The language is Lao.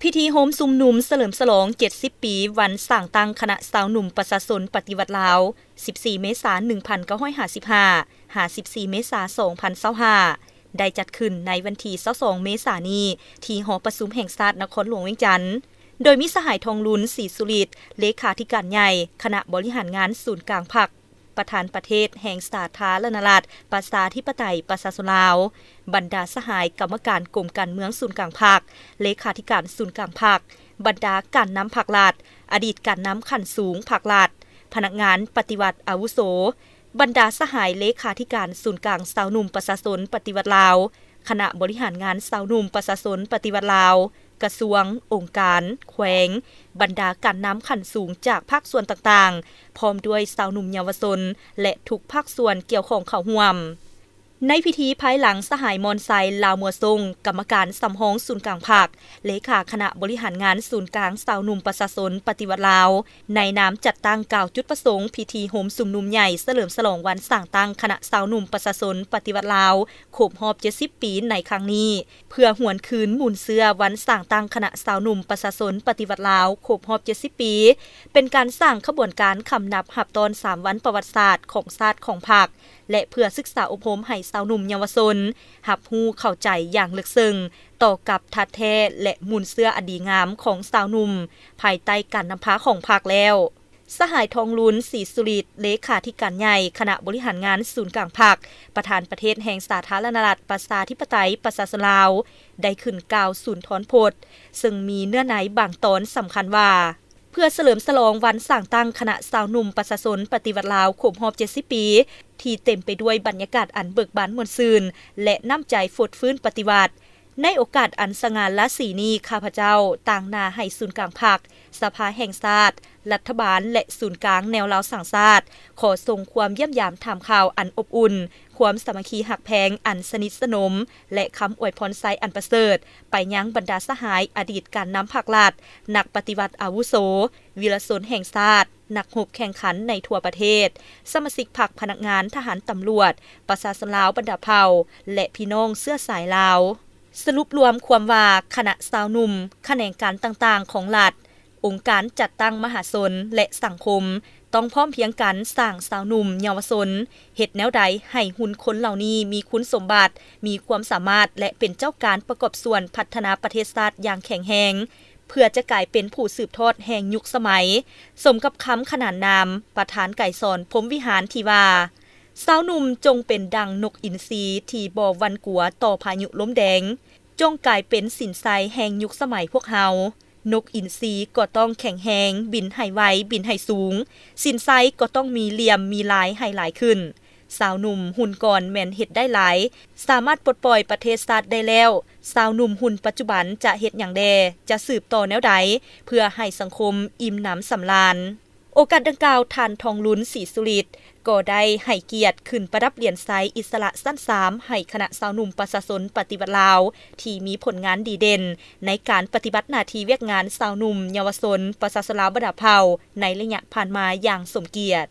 ພິທີໂຮມຊຸມນຸມສະເຫຼີມສະຫຼອງເຈັດສິບປີ ວັນສ້າງຕັ້ງຄະນະຊາວໜຸ່ມປະຊາຊົນປະຕິວັດລາວ ສິບສີ່ ເມສາ ໜຶ່ງພັນເກົ້າຮ້ອຍຫ້າສິບຫ້າ ຫາ ສິບສີ່ ເມສາ ສອງພັນຊາວຫ້າ ໄດ້ຈັດຂຶ້ນໃນວັນທີ ຊາວສອງ ເມສານີ້ ທີ່ຫໍປະຊຸມແຫ່ງຊາດນະຄອນຫຼວງວຽງຈັນ, ໂດຍມີສະຫາຍ ທອງລຸນ ສີສຸລິດ ເລຂາທິການໃຫຍ່ຄະນະບໍລິຫານງານສູນກາງພັກ, ປະທານປະເທດແຫ່ງສາທາລະນະລັດ ປະຊາທິປະໄຕ ປະຊາຊົນລາວ, ບັນດາສະຫາຍກຳມະການກົມການເມືອງສູນກາງພັກ, ເລຂາທິການສູນກາງພັກ, ບັນດາການນຳພັກລັດ, ອະດີດການນຳຂັ້ນສູງພັກລັດ, ພະນັກງານປະຕິວັດອາວຸໂສ, ບັນດາສະຫາຍເລຂາທິການສູນກາງຊາວໜຸ່ມປະຊາຊົນປະຕິວັດລາວ, ຄະນະບໍລິຫານງານຊາວໜຸ່ມປະຊາຊົນປະຕິວັດລາວ, ກະຊວງ, ອົງການ, ແຂວງ, ບັນດາການນຳຂັ້ນສູງຈາກພາກສ່ວນຕ່າງໆ, ພ້ອມດ້ວຍຊາວໜຸ່ມເຍົາວະຊົນ ແລະ ທຸກພາກສ່ວນກ່ຽວຂ້ອງເຂົ້າຮ່ວມ. ໃນພິທີພາຍຫຼັງ ສະຫາຍ ມອນໄຊ ລາວມົວຊົງ ກຳມະການສຳຮອງສູນກາງພັກ, ເລຂາຄະນະບໍລິຫານງານສູນກາງຊາວໜຸ່ມປະຊາຊົນປະຕິວັດລາວ ໃນນາມຈັດຕັ້ງກ່າວຈຸດປະສົງພິທີໂຮມຊຸມນຸມໃຫຍ່ສະເຫຼີມສະຫຼອງວັນສ້າງຕັ້ງຄະນະຊາວໜຸ່ມປະຊາຊົນປະຕິວັດລາວ ຄົບຮອບເຈັດສິບປີໃນຄັ້ງນີ້ ເພື່ອຫວນຄືນມູນເຊື້ອວັນສ້າງຕັ້ງຄະນະຊາວໜຸ່ມປະຊາຊົນປະຕິວັດລາວຄົບຮອບເຈັດສິບປີ, ເປັນການສ້າງຂະບວນການຄຳນັບຮັບຕ້ອນສາມວັນປະຫວັດສາດຂອງຊາດຂອງພັກ ແລະ ເພື່ອສຶກສາອົບຮົມໃຫ້ຊາວໜຸ່ມເຍົາວະຊົນຮັບຮູ້ເຂົ້າໃຈຢ່າງເລິກເຊິ່ງຕໍ່ກັບທາດແທ້ ແລະ ມູນເຊື້ອອັນດີງາມຂອງຊາວໜຸ່ມ ພາຍໃຕ້ການນຳພາຂອງພັກແລ້ວ. ສະຫາຍ ທອງລຸນ ສີສຸລິດ ເລຂາທິການໃຫຍ່ຄະນະບໍລິຫານງານສູນກາງພັກ, ປະທານປະເທດແຫ່ງສາທາລະນະລັດ ປະຊາທິປະໄຕ ປະຊາຊົນລາວ ໄດ້ຂຶ້ນກ່າວສຸນທອນພົດ, ເຊິ່ງມີເນື້ອໃນບາງຕອນສຳຄັນວ່າ ເພື່ອສະເຫຼີມສະຫຼອງວັນສ້າງຕັ້ງຄະນະຊາວໜຸ່ມປະຊາຊົນປະຕິວັດລາວຄົບຮອບເຈັດສິບປີ ທີ່ເຕັມໄປດ້ວຍບັນຍາກາດອັນເບີກບານມ່ວນຊື່ນ ແລະ ນ້ຳໃຈຟົດຟື້ນປະຕິວັດ, ໃນໂອກາດອັນສະຫງ່າລາສີນີ້, ຂ້າພະເຈົ້າຕາງໜ້າໃຫ້ສູນກາງພັກ, ສະພາແຫ່ງຊາດ, ລັດຖະບານ ແລະ ສູນກາງແນວລາວສ້າງຊາດ ຂໍສົ່ງຄວາມຢ້ຽມຢາມຖາມຂ່າວອັນອົບອຸ່ນ, ຄວາມສາມັກຄີຮັກແພງອັນສະໜິດສະໜົມ ແລະ ຄຳອວຍພອນໄຊອັນປະເສີດ ໄປຍັງບັນດາສະຫາຍອະດີດການນຳພັກລັດ, ນັກປະຕິວັດອາວຸໂສ, ວິລະຊົນແຫ່ງຊາດ, ນັກຮົບແຂ່ງຂັນໃນທົ່ວປະເທດ, ສະມາຊິກພັກ, ພະນັກງານ, ທະຫານ, ຕຳຫຼວດ, ປະຊາຊົນລາວບັນດາເຜົ່າ ແລະ ພີ່ນ້ອງເຊື້ອສາຍລາວ. ສະຫຼຸບລວມຄວາມວ່າ, ຄະນະຊາວໜຸ່ມ, ຂະແໜງການຕ່າງໆຂອງລັດ, ອົງການຈັດຕັ້ງມະຫາຊົນ ແລະ ສັງຄົມ ຕ້ອງພ້ອມພຽງກັນສ້າງຊາວໜຸ່ມເຍົາວະຊົນ, ເຮັດແນວໃດໃຫ້ຮຸ່ນຄົນເຫຼົ່ານີ້ມີຄຸນສົມບັດ, ມີຄວາມສາມາດ ແລະ ເປັນເຈົ້າການປະກອບສ່ວນພັດທະນາປະເທດຊາດຢ່າງແຂງແຮງ, ເພື່ອຈະກາຍເປັນຜູ້ສືບທອດແຫ່ງຍຸກສະໄໝ, ສົມກັບຄຳຂະໜານນາມປະທານໄກສອນ ພົມວິຫານ ທີ່ວ່າ, ຊາວໜຸ່ມຈົ່ງເປັນດັ່ງນົກອິນຊີທີ່ບໍ່ຫວັ່ນກົວຕໍ່ພາຍຸລົມແດງ, ຈົ່ງກາຍເປັນສິນໄຊແຫ່ງຍຸກສະໄໝພວກເຮົາ. ນົກອິນຊີກໍຕ້ອງແຂງແຮງ, ບິນໃຫ້ໄວ, ບິນໃຫ້ສູງ, ສິນໄຊກໍຕ້ອງມີຫຼ່ຽມ, ມີລາຍໃຫ້ຫຼາຍຂຶ້ນ. ຊາວໜຸ່ມຮຸ່ນກ່ອນແມ່ນເຮັດໄດ້ຫຼາຍ, ສາມາດປົດປ່ອຍປະເທດຊາດໄດ້ແລ້ວ, ຊາວໜຸ່ມຮຸ່ນປັດຈຸບັນຈະເຮັດຫຍັງແດ່, ຈະສືບຕໍ່ແນວໃດ ເພື່ອໃຫ້ສັງຄົມອີ່ມໜຳສຳລານ? ໂອກາດດັ່ງກ່າວ, ທ່ານ ທອງລຸນ ສີສຸລິດ ກໍໄດ້ໃຫ້ກຽດຂຶ້ນປະດັບຫຼຽນໄຊອິດສະຫຼະຊັ້ນສາມ ໃຫ້ຄະນະຊາວໜຸ່ມປະຊາຊົນປະຕິວັດລາວ ທີ່ມີຜົນງານດີເດັ່ນໃນການປະຕິບັດໜ້າທີ່ວຽກງານຊາວໜຸ່ມເຍົາວະຊົນປະຊາຊົນລາວບັນດາເຜົ່າ ໃນໄລຍະຜ່ານມາຢ່າງສົມກຽດ.